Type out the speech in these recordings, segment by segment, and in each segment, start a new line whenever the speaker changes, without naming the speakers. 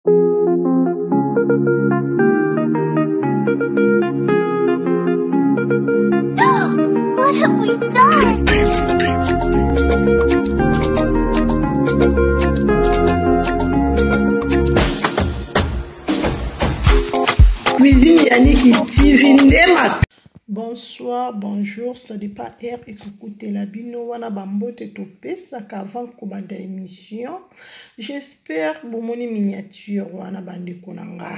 What have we done?
Cuisine Yannick TV ndema. Bonsoir, bonjour, ça dépend heure ekokutela bino wana bambote topesaka avant kobanda émission. J'espère bomoni miniature wana bandeko na nga.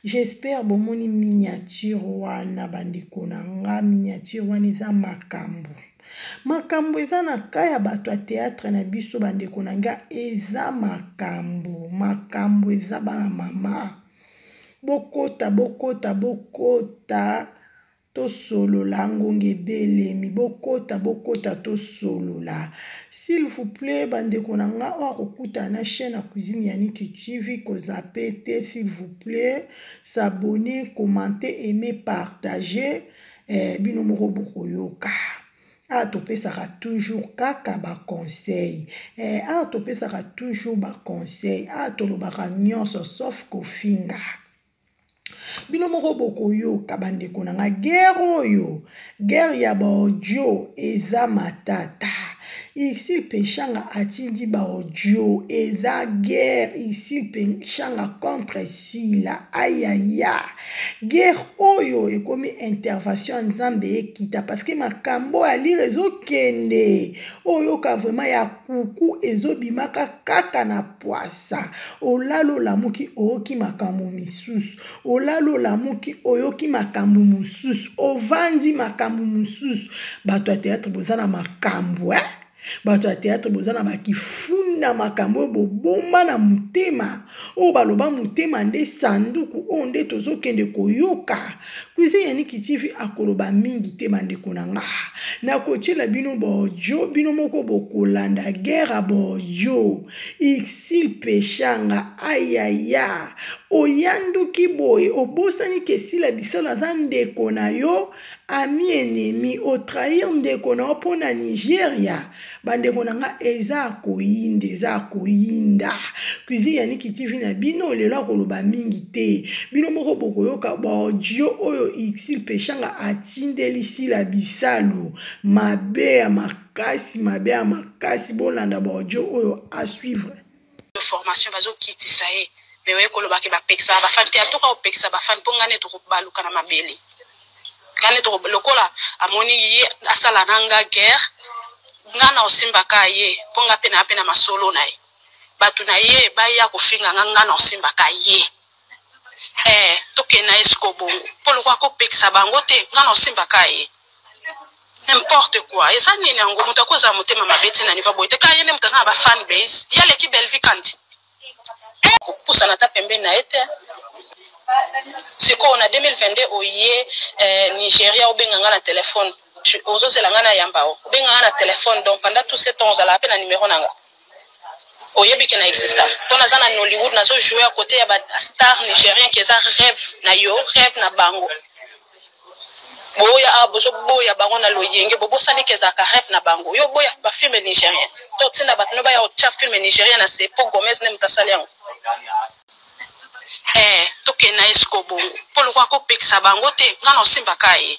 J'espère bomoni miniature wana bandeko na nga, miniature wana eza makambo. Makambo eza na ka ya bato ya théâtre na biso bandeko na nga eza makambo, makambo eza bana mama. Bokota, bokota, bokota. Tosolola ngonga ebelemi bokota bokota tosolola s'il vous plaît bandeko na nga oyo akokutana na chaîne ya cuisine Yannick TV kozape te s'il vous plaît s'abonner commenter aimer partager eh, bino moko bokoyoka awa topesaka toujours kaka ba conseil eh, awa topesaka toujours ba conseil awa tolobaka nyonso sauf kofinga bino moko bokoyoka bandeko na nga guerre oyo guerre ya baaudio eza matata ici peshanga atindi baaudio eza guerre ici peshanga contre sila ayaya guerre oyo ekomi intervention ya nzambe ekita parceke makambo ya lire ezokende oyoka vraiment ya kuku ezobimaka kaka na pwasa olala olamuki oyoki makambo misusu olala olamuki oyoki makambo mosusu ovandi makambo mosusu bato ya théâtre boza na makambo eh? bato ya théâtre boza na bakifunda makambo oyo bobomba na motema oyo baloba motema nde sanduku oyo nde tozokende koyoka Cuisine ya Niki TV akoloba mingi te bandeko na nga. Nakotiela bino baaudio, bino moko bokolanda guerre ya baaudio. Ixil Peshanga, ayaya. Oyanduki boye, obosani ke Sila Bisalo aza ndeko na yo, ami ennemi, otrahir ndeko na yo mpo na Nigeria. Bandeko na nga eza koyinda, eza koyinda. Cuisine ya Niki TV na bino lelo akoloba mingi te. Bino moko bokoyoka ba audio oyo Ixil Peshanga atindeli Sila Bisalu. Mabe ya makasi, mabe ya makasi. Bolanda ba audio oyo à suivre.
Formation bazokitisa ye mais oye koloba ke bapekisaka bafani te atoka kopekisa bafani mpo ngai nde tokobaluka na mabele ngai nde lokola amoni ye asala na nga guerre nga na osimbaka ye mpo nga mpe na mpe na masolo na ye bato na ye baya kofinga nga nga na osimbaka ye eh, tokende na ye siko bongo mpo lokola kopekisa bango te nga na osimbaka ye N'importe quoi eza nini yango moto akozala motema mabe ti na niveau boye te kaka ye nde moto aza na ba fan base ye aleki Bellevue kandi eh! Kopusana ata pembeni na ye te sikoyo na 2022 oye eh, Nigeria obenga nga na telefone ozozela nga na yamba o obenga nga na telefone donc pendant tout ce temps ozalaka mpe na numero na nga oyebi ke na exista mpo naza na Nollywood nazo jouer à côté ya ba star nigérien ke eza rêve na yo rêve na bango boya awa bozoboya bango na loyenge bobosani ke ezalaka rêve na bango yo oboya ba film nigérien to otinda bato no baya otya film nigérien na se mpo gomez nde moto asali yango eh, tokende na ye siko bongo mpo lokola kopekisa bango te nga na osimbaka ye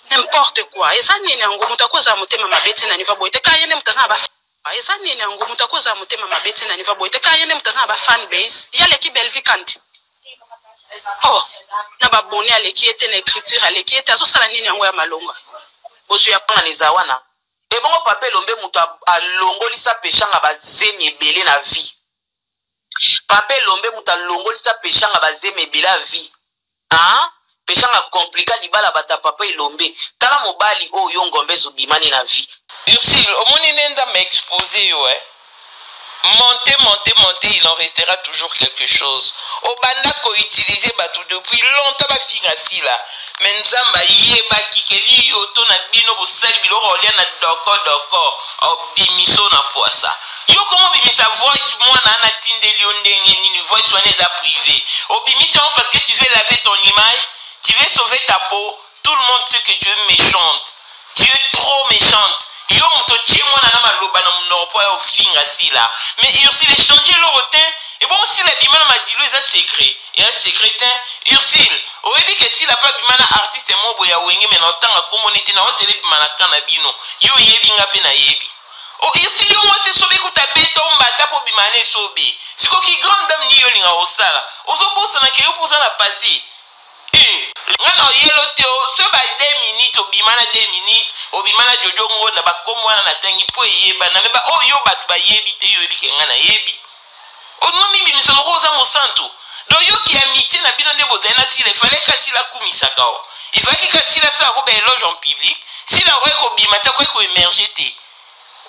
n'importe quoi eza nini yango moto akozala motema mabe ti na niveau boye te kaka ye nde moto aza na ba eza nini yango moto akozala motema mabe ti na niveau boye te kaka ye nde moto aza na ba fan base ye aleki Bellevue kandi oh na ba bonne aleki ye te na écriture aleki ye te azosala nini yango ya malonga bozwi ya
Panga eza wana ebongo papa elombe moto alongolisa peshanga bazemi ebele na vie papa elombe moto alongolisa peshanga bazemi ebele ya vie ah peshanga complica libala bata papa elombe tala mobali oyo yo ngombe ezobimani na vie
Ursule, omoni nde Nzambe expose yo eh? Monter, monter, monter, il en restera toujours quelque chose. Obanda ko utiliser batu depuis longtemps bafinga Sila. Mais Nzambe ayebaki ke liyoto na bino bosali biloko olia na doko doko obimiso na pwasa. Yo koma obimisa voice mwana ana tindeli yo ndenge nini voice wana eza privé. Obimisi yango parce que tu veux laver ton image, tu veux sauver ta peau. Tout le monde sait que tu es méchante. Tu es trop méchante. Yo moto otie mwana na maloba na monoko mpo aya ofinga Sila. Mais Ursule change eloko te. Ebongo Sila abima na Madilu eza secret? Eza secret tein. Ursule oyebi ke Sila pe abima na artiste moko boye ya wenge mais naotanga kombo ne te naozela ebima na camp na bino. Yo oyebi nga pe nayebi. Oh Ursule yo mwasi esobe kutu abeta yo mbata po obima na esobe. Sikoyo ki grande dame nini yo olingaka kosala? Ozobosana ke yo pe oza na passe? Eh nga na oyelo te o so ba 2 minutes obima na 2 minutes obima na jojo ngonda ba kombo wana na tangi po eyebana me ba oyo batu bayebi te yo oyebi ke nga nayebi olingo mibimisa lokola oza mosantu donc yo ki amitié na bino nde bozali na sila efale ka sila akumisaka o ifalaki ka sila asalako ba éloge en public sila akoki kobima te akoki koemerge te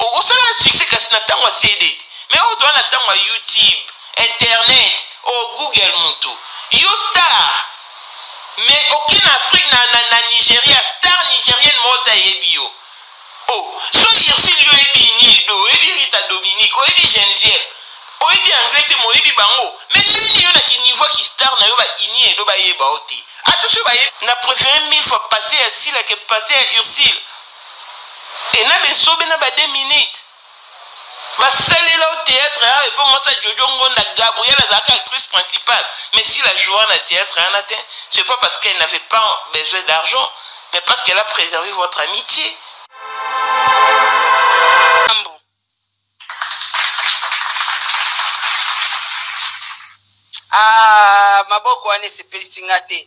Okosala succès kasi na tango ya CD te. Mais oyo toza na tango ya YouTube, internet, o Google mutu. Yo star mais oke na Afrique na, na, na Nigeria, star nigerienne moko te ayebi yo. Oh, so Ursule yo oyebi Ini Edo, oyebi Rita Dominique, oyebi Geneviève, oyebi anglais te mais oyebi bango. Mais nini yo na ki niveau ki star na yo ba Ini Edo bayeba yo te. Ata soki bayebi na prefere mille fois passer ya Sila que passer ya Ursule. Et na besobe na ba 2 minutes basalela yo théâtre awa epo mwasi ya jojo ngonda gabriel azalaka actrice principale mais s'il a joué na théâtre wana te, c'est pas parce qu'elle n'avait pas besoin d'argent, mais parce qu'elle a préservé votre amitié.
Ah, maboko wana esepelisi nga te.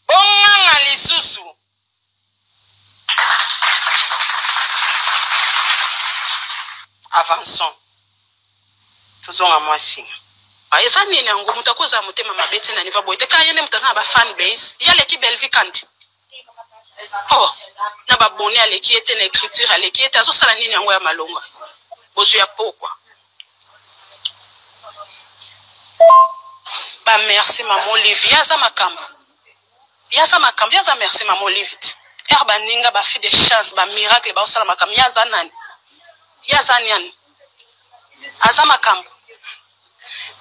Bonganga lisusu. Avançons. Tozonga mwa nsima.
Ah, eza nini yango moto akozala motema mabe ti na niveau boye te kaka ye nde moto aza na ba fan base ye aleki Bellevue kandi oh na babone aleki ye te na écriture aleki ye te azosala nini yango ya malonga bozwi ya pokwa ba merci mama Olive ye aza makambo Ye aza makambo ye aza merci mama olive ti heure baninga ba fille de chance ba miracle baosala makambo ye aza nani ye aza niani aza makambo.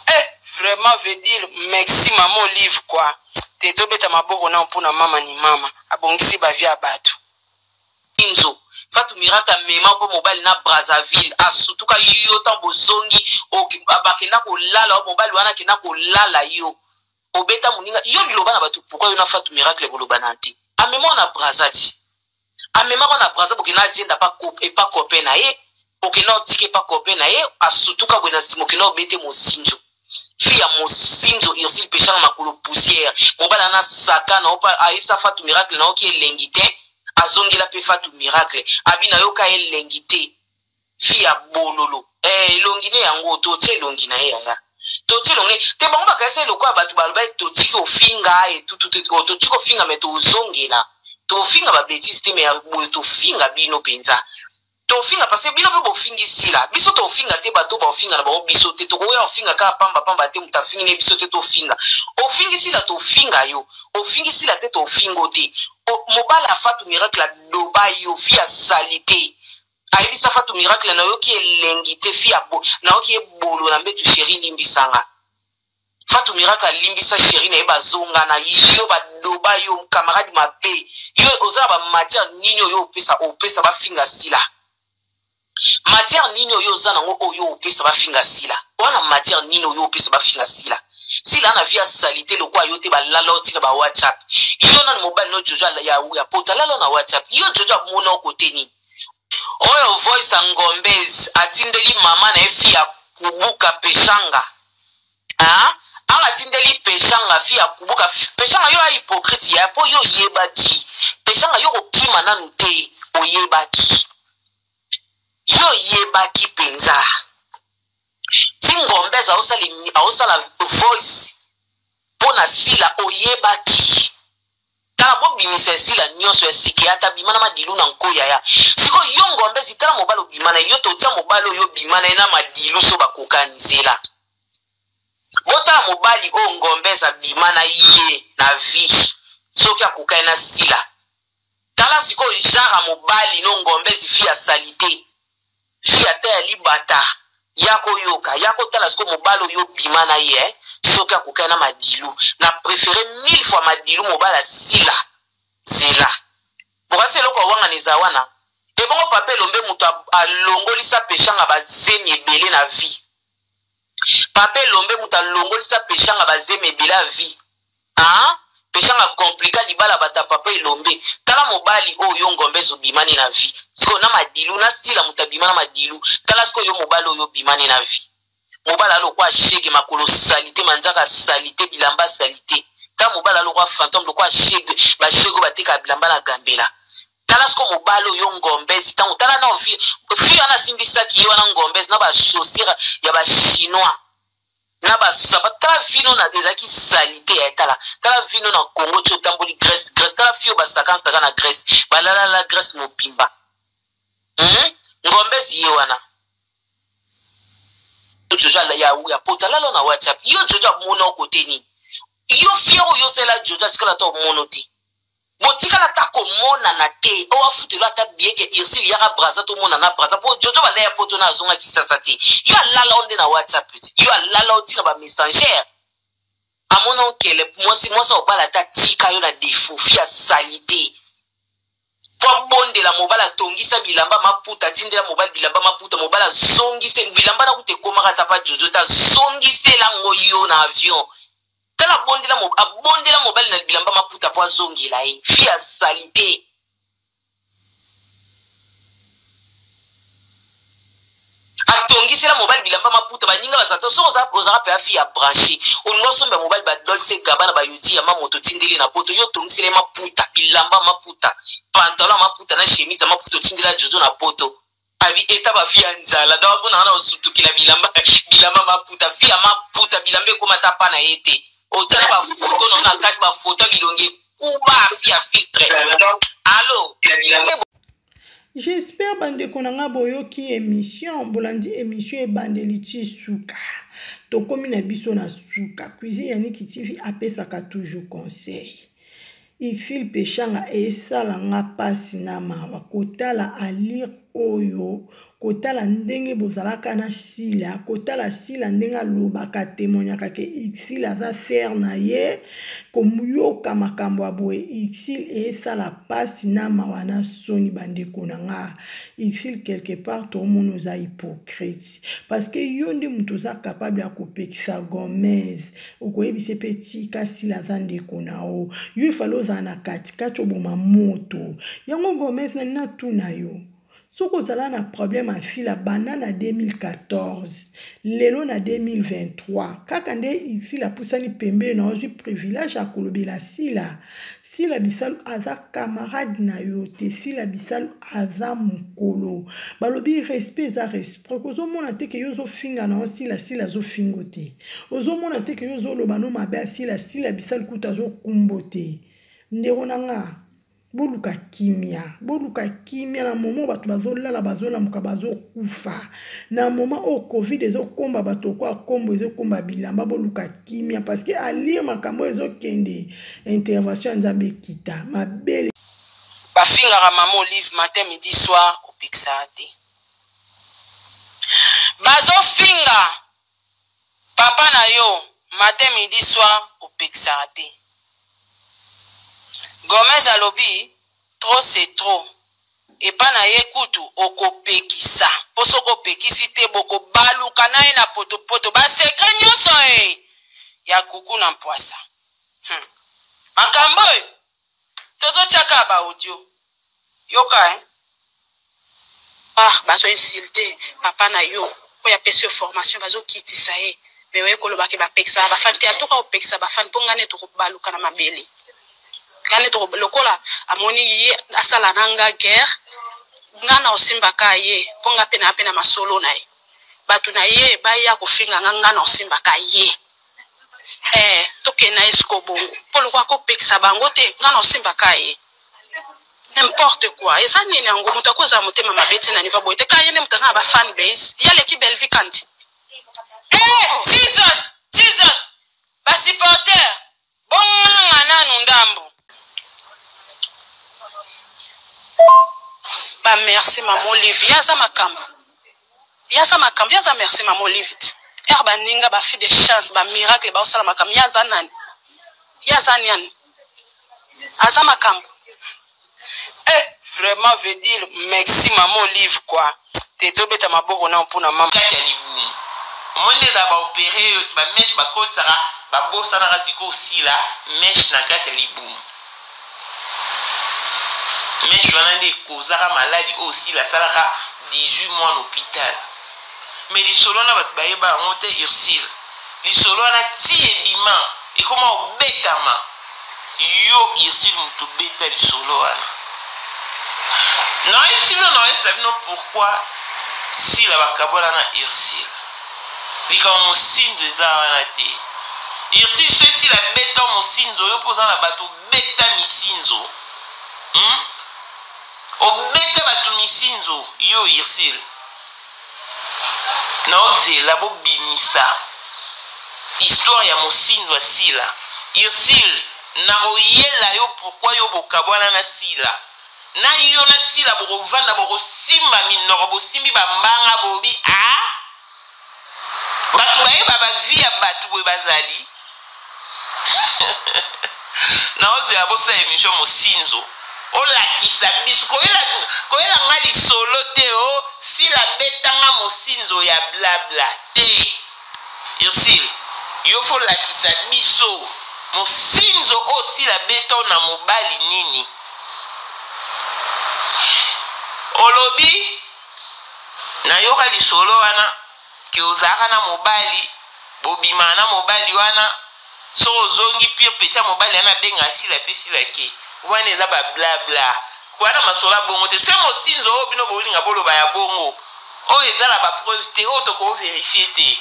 Eh vraiment veut dire merci maman olive quoi te tobeta maboko nao mpona mama ni mama abongisi ba vie ya bato.
Enzo Fatou Miracle amema mpo mobali na Brazzaville asutuka yo ntango bozongi bakenda kolala mobali wana akenda kolala yo Obeta muninga yo liloba na batu pourquoi yo na fatou miracle bolobana te amema na brazza ti amemaka na brazza bokenda agenda pa epa copain na ye okenda otika epa copain na ye asutuka boye na nsima okenda obete mosinzo fille ya mosinzo Ursule peshanga makolo poussière mobali ana sakana opa ayebisa fatou miracle na oki elengi te azongela pe fatou miracle abi nayoka elengi te Fille ya bololo eh elongi ne yango totie elongi na ye yaya totie elongi te bango bakanisi ye lokola bato baloba ye totiki ofinga etutu te oh, totiki ofinga me tozongela tofinga ba betise te me ya boye tofinga bino mpenza tofinga parce que bino mpe bofingi sila biso tofinga te bato baofinga na bango biso te tokoya ofinga kaka pamba pamba te moto afingi ne biso te tofinga ofingi sila tofinga yo ofingi sila te tofingo te mobali afatu miracle adoba yo fi ya salite Ayebisa Fatou Miracle nayoki elengi te fille ya bo nayoki ye bolo na mbetu cherie limbisa nga. Fatou Miracle alimbisa cherie na ye bazongana yo ba doba yo camarade mabe yo oza na ba matière nini oyo opesa opesa bafinga sila matière nini oyo oza nango oyo opesa bafinga sila wana matière nini oyo opesa bafinga sila sila na vie ya salite lokola yo te balala yo ntina ba whatsapp yo nani mobali no jojo ya, ya poto alala na whatsapp yo jojo amona yo kote nini Oyo voice ya ngombez atindeli mama na ye fille ya kubuka peshanga hein awa atindeli peshanga fille ya kubuka peshanga yo a hypocrite ya po yo oyebaki peshanga yo kokima nanu te oyebaki yo oyebaki penza ti ngombez aosala aosala voice mpo na sila oyebaki Tala bobimisa esila nionso ya sika ata bima na madilu na nko yaya sikoyo yo ngombezi tala mobali obima na ye yo totia mobali oyo obima na ye na madilu so bakokani zela botala mobali oyo ngombez abima na ye na vie soki akokani na sila tala sikoyo genre ya mobali no ngombezi fille ya salite Fille ata ya libata yaka oyoka yaka otala sikoyo mobali oyo obima na ye eh, soki akokani na madilu na prefere mille fois madilu mobali asila zela bokasi eloko ya wangana eza wana ebongo papa elombe moto alongolisa peshanga bazemi ebele na vie. Papa Elombe moto alongolisa Peshanga bazemi ebele ya vie. Ah, Peshanga complica libala bata papa Elombe. Tala mobali oyo yo Ngombe obimani na vie. Sikoyo na Madilu na Sila moto abima na Madilu. Tala sikoyo yo mobali oyo obimani na vie. Mobali alokwa shege makolo salite manzaka salite bilamba salite. Tala mobali alokwa fantôme lokwa shege ba shege bateka bilamba na gambela. Tala siko mobali oyo Ngombez ntango tala na vie fille wana asimbisaki ye wana Ngombez na ba chaussure ya ba chinois na ba sapato. Tala vino na ezalaki salite ya tala tala vino na Congo ti otamboli Grèce Grèce tala fille oyo basakansaka na Grèce balalala Grèce mobimba. Ngombez ye wana Jojo ya poto alala na WhatsApp yo Jojo amona okote nini yo fier oyo osala Jojo atikala ata omono te. Botikala ata komonana te. Oyo afutelo ata bien ke Ursule yaka Brazza tomona na Brazza po Jojo banda ya poto na azonga Kisasa te. Yo alala o nde na WhatsApp ti. Yo alala o ti na ba messenger. Amona okele mwasi mwasi obala ata tika yo na défaut fi ya salite. Po abondela mobali atongisa bilamba maputa atindela mobali bilamba maputa mobali azongise bilamba na kuta ekomaka ata pa Jojo te azongisela ngo yo na avion. Tala abondela abondela mobali na bilamba maputa po azongela ye fille ya salite. Atongisela mobali bilamba maputa baninga bazala te soki ozalaka mpe afi ya branche olinga osomba mobali ba Dolce Gabbana ba Yodi ya mamoto otindeli na poto yo otongisela ye maputa bilamba maputa pantalon ya maputa na chemise ya maputa otindela Jojo na poto abi eta ba fille ya nzala donc abona wana osutukela bilamba bilamba maputa fille ya maputa bilamba ekoma ata pa na ye te otia na bafoto na na kati bafoto ya bilongi ekuba fille ya filtre allo.
J'espère bandeko na nga boyoki émission, bolandi émission ebandeli ti suka. Tokomi na biso na suka. Cuisine ya Niki TV apesaka toujours conseil. Ursule Peshanga esala nga pasi na mawa kotala allure oyo, kotala ndenge bozalaka na Sila, kotala Sila ndenge alobaka temoignaka ke Ursule aza sœur na ye, koyoka makambo ya boye Ursule esala pasi na mawa na soni bandeko na nga. Ursule quelque part tomona oza hypocrite parce que yo nde moto oza capable ya kopekisa Gomez. Okoyebisa ye pe tika sila aza ndeko na yo. Yo ifale ozala na kati kati oboma moto. Yango Gomez na natuna yo. Soki ozala na problème ya sila banda na 2014 lelo na 2023 kaka nde sila apusani pembeni na ozwi privilège ya kolobela sila. Sila Bisalu aza camarade na yo te. Sila Bisalu aza mukolo. Balobi respect eza reciproque. Ozomona te ke yo ozofinga na yo sila sila azofingo te. Ozomona te ke yo ozoloba no mabe ya Sila, Sila Bisalu kutu azokumbo te. Ndeko na nga, boluka kimia, boluka kimia na moment bato bazolala bazolamuka bazokufa. Na moment oyo Covid ezokomba bato lokola kombo ezokomba bilamba, boluka kimia parce que alire makambo oyo ezokende intervention ya Nzambe ekita mabele.
Bafingaka mama Olive matin midi soir opekisaka te. Bazofinga papa na yo matin midi soir opekisaka te. Gomez alobi trop c'est trop epa na ye kutu okopekisa po soki opekisi te bokobaluka na ye na potopoto ba secret nyonso e ya kuku na mpwasa. Makambo oyo tozotiaka ba audio yoka eh?
Ah, bazo insulte papa na yo oyo apesi yo formation, bazokitisa ye mais oye koloba ke bapekisaka bafani te. Atoka kopekisa bafani mpo ngai nde tokobaluka na mabele ngai nde lokola amoni ye asala na nga guerre ngai na osimbaka ye mpo ngai mpe na mpe na masolo na ye bato na ye baya kofinga nga ngai na osimbaka ye tokende na ye siko bongo mpo lokola kopekisa bango te ngai na osimbaka ye. N'importe quoi eza nini yango moto akozala motema mabe ti na niveau boye te kaka ye nde moto aza na ba fan base ye aleki Bellevue Kandi.
Jesus Jesus ba supporter bonganga nanu ndambu.
Ba merci maman Olive ye aza makambo ye aza makambo ye aza merci maman Olive ere baninga ba fille de chance ba miracle baosala makambo ye aza nani ye aza nani aza makambo.
Vraiment veut dire merci maman Olive quoi te tobeta maboko na mpona mama
kati ya libumu. Omoni nde ezala baopere yo ti bameshe bakotisaka, babosanaka sikoyo osila meshe na kati ya libumu. Meshe wana nde ekozaka maladi oyo osila asalaka 18 mois na hôpital. Mais lisolo wana bato bayeba yango te. Ursile, lisolo wana ti ebima, ekoma obetama. Yo Ursule moto obeta lisolo wana, nayebisi bino, nayebisa bino pourquoi Sila bakabola na Ursule. Likambo mosinzo eza wana te. Ursule, so Sila beta mosinzo, yo mpo oza na bato obeta misinzo, Obeta bato misinzo yo Ursule. Naozela bobimisa histoire ya mosinzo ya Sila. Ursule, nakoyela yo pourquoi yo bokabwana na Sila. Na yo na Sila bokovanda, bokosimba minoko, bosimbi bambanga, bobi a bato bayeba ba vie ya bato boye bazali. Naozela bosala émission mosinzo, olakisa biso. Koyela, koyela nga lisolo te o Sila betanga mosinzo ya blabla te. Ursule, yo fo lakisa biso mosinzo oyo Sila beta na mobali nini. Olobi nayoka lisolo wana ke ozalaka na mobali, bobimaka na mobali wana, soki ozongi pire petit ya mobali wana abenga Sila mpe Sila ke wana eza ba blabla wana, masolo ya bongo te. Se mosinzo oyo bino bolinga boloba ya bongo, oyo eza na bapreuve te, oyo tokoverifie te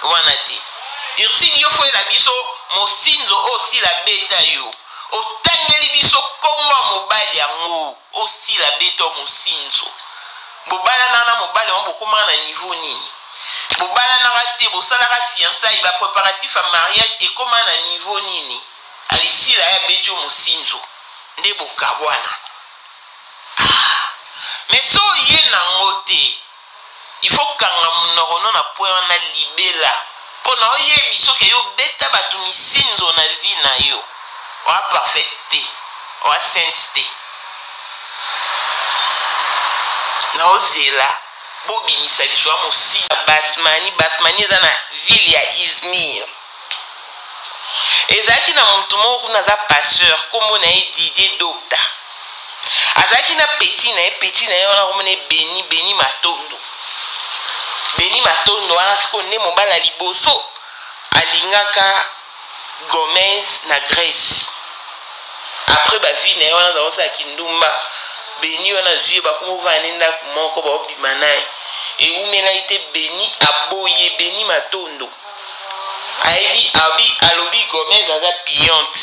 wana te. Ursule, yo foyela biso mosinzo oyo Sila beta yo, otangeli biso kombo ya mobali yango osila beta mosinzo. Bobalana na mobali yango, bokomaka na niveau nini? Bobalanaka te, bosalaka fiançailles, bapréparatif ya mariage ekóma na niveau nini? Alisila ya beti yo mosinzo nde bokabwana. Ah, mais so oye nango te, il faut kanga monoko no na point wana libela, mpo na oyebi soki yo beta bato misinzo na vie na yo, oa parfaite te, oa sainte te. Naozela bobimisa liso ya mosila. Basmani, Basmani eza na ville ya Izmir. Ezalaki na motu moko kuna, aza passeur, nkombo na ye Didier Docta. Azalaki na petit na ye. Petit na ye wana komona ye Beni, Beni Matondo. Beni Matondo wana sikoyo nde mobali ya liboso alingaka Gomez na Grèce. Après bavie na ye wana aza kosala kindumba, Beni wana azwi ye, bakoma ovanda ne ndako moko, baobima na ye. Ewumelaki te, Beni aboye. Beni Matondo ayebi abi, alobi Gomez aza pillante,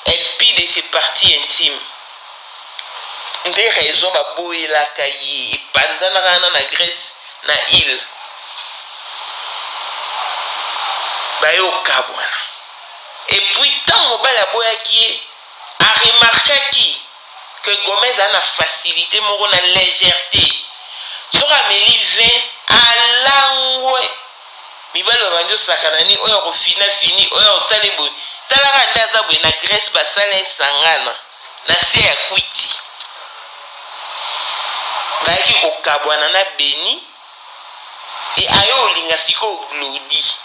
elle pille de ses parties intimes, nde raison baboyelaka ye. Epanzanaka wana na Grèce, na ile baye okabwana. Et puis ntango mobali aboyaki ye, aremarkaki que Gomez aza na facilité moko na légèreté. Soki ameli vin, alangwe, mibali babandi osakana nini, oyo akofina fini, oyo akosala boye. Talaka nde aza boye na Grèce, basala esangana na se ya kwiti, bayaki kokabwana na Beni e ayo olinga sikoyo Glodi.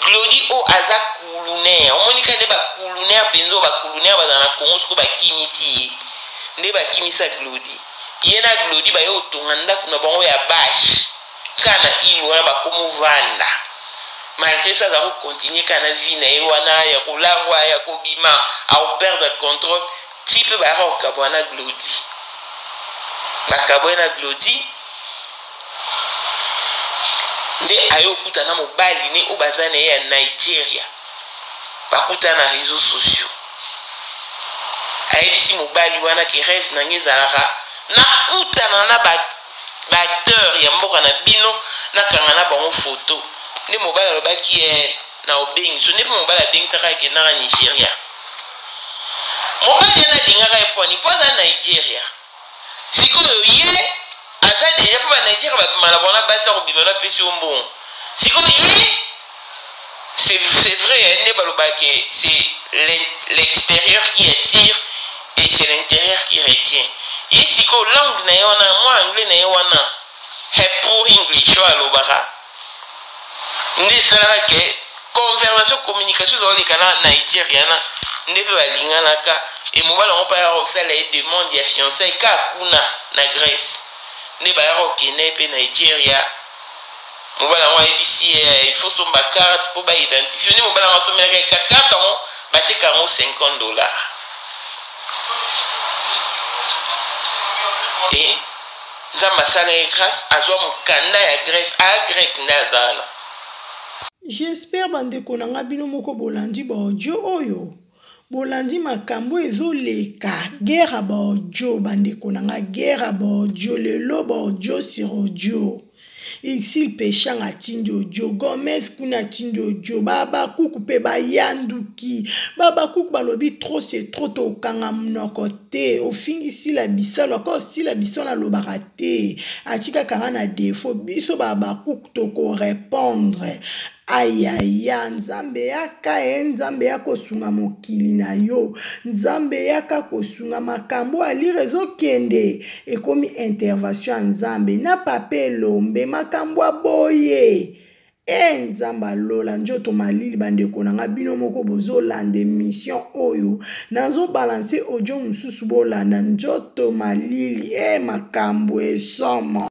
Glodi oyo aza kulunaire, omoni ka nde bakulunaire mpenza, oyo bakulunaire bazala na Congo. Sikoyo bakimisi ye, nde bakimisa Glodi. Ye na Glodi baye kotonga ndako na bango ya bashe kaka na ile wana, bakomovanda. Malgré ça, aza kocontinue kaka na vie na ye wana ya kolangwa, ya kobima, akoperdre contrôle ti mpe bayaka kokabwa na Glodi. Bakabwa na Glodi nde aye okuta na mobali ne oyo baza na ye ya Nigeria, bakuta na réseaux sociaux. Ayebisi mobali wana ke rêve na ngai ezalaka nakutana na baacteur ya mboka na bino, nakanga na bango photo. Nde mobali alobaki e na obengi so. Nde mpe mobali abengisaka, akendaka Nigeria. Mobali wana alingaka ye pwani mpo aza Nigeria. Sikoyo ye aza deja, mpo banigeria babima na bango na basi, akobima na apesi yo mbongo. Sikoyo ye, c'est vrai nde balobaka, c'est l'extérieur qui attire et c'est l'intérieur qui retient. Ye sikoyo langue na ye wana, mwa anglais na ye wana, poor English oyo alobaka. Nde esalaka ke conversation, communication ezaloleka na Nigeria na nde mpe balinganaka. E mobali yango mpe ayaka kosala ye demande ya fiançailles kaka kuna na Grèce. Nde bayaka kokende mpe Nigeria. Mobali yango ayebisi ye il faut somba carte mpo baidentifie. Nde mobali yango asombelaka ye carte yango, bateka yango 50 $. E Nzambe asala ye grâce, azwa mokanda ya Grèce, aya grec nde aza wana.
J'espère, bandeko na nga, bino moko bolandi baaudio oyo, bolandi makambo ezoleka, guerre ya baaudio. Bandeko na nga, guerre ya baaudio lelo, baaudio sur audio. Exil Peshang atindi audio, Gomez kuna atindi audio, babakuku mpe bayanduki. Babakuku balobi trop c'est trop, tokanga monoko te. Ofingi Sila Bisalo, aka osila biso nalobaka te, atikaka nga na défaut. Biso babakuku tokorépondre. Ayaya, Nzambe yaka e, Nzambe ya kosunga mokili na yo, Nzambe yaka kosunga. Makambo alire ezokende, ekomi intervention ya Nzambe na Papa Elombe. Makambo ya boye e, Nzambe alola nzoto malili. Bandeko na nga, bino moko bozolanda émission oyo, nazobalancer audio mosusu, bolanda. Nzoto malili e, makambo esoma.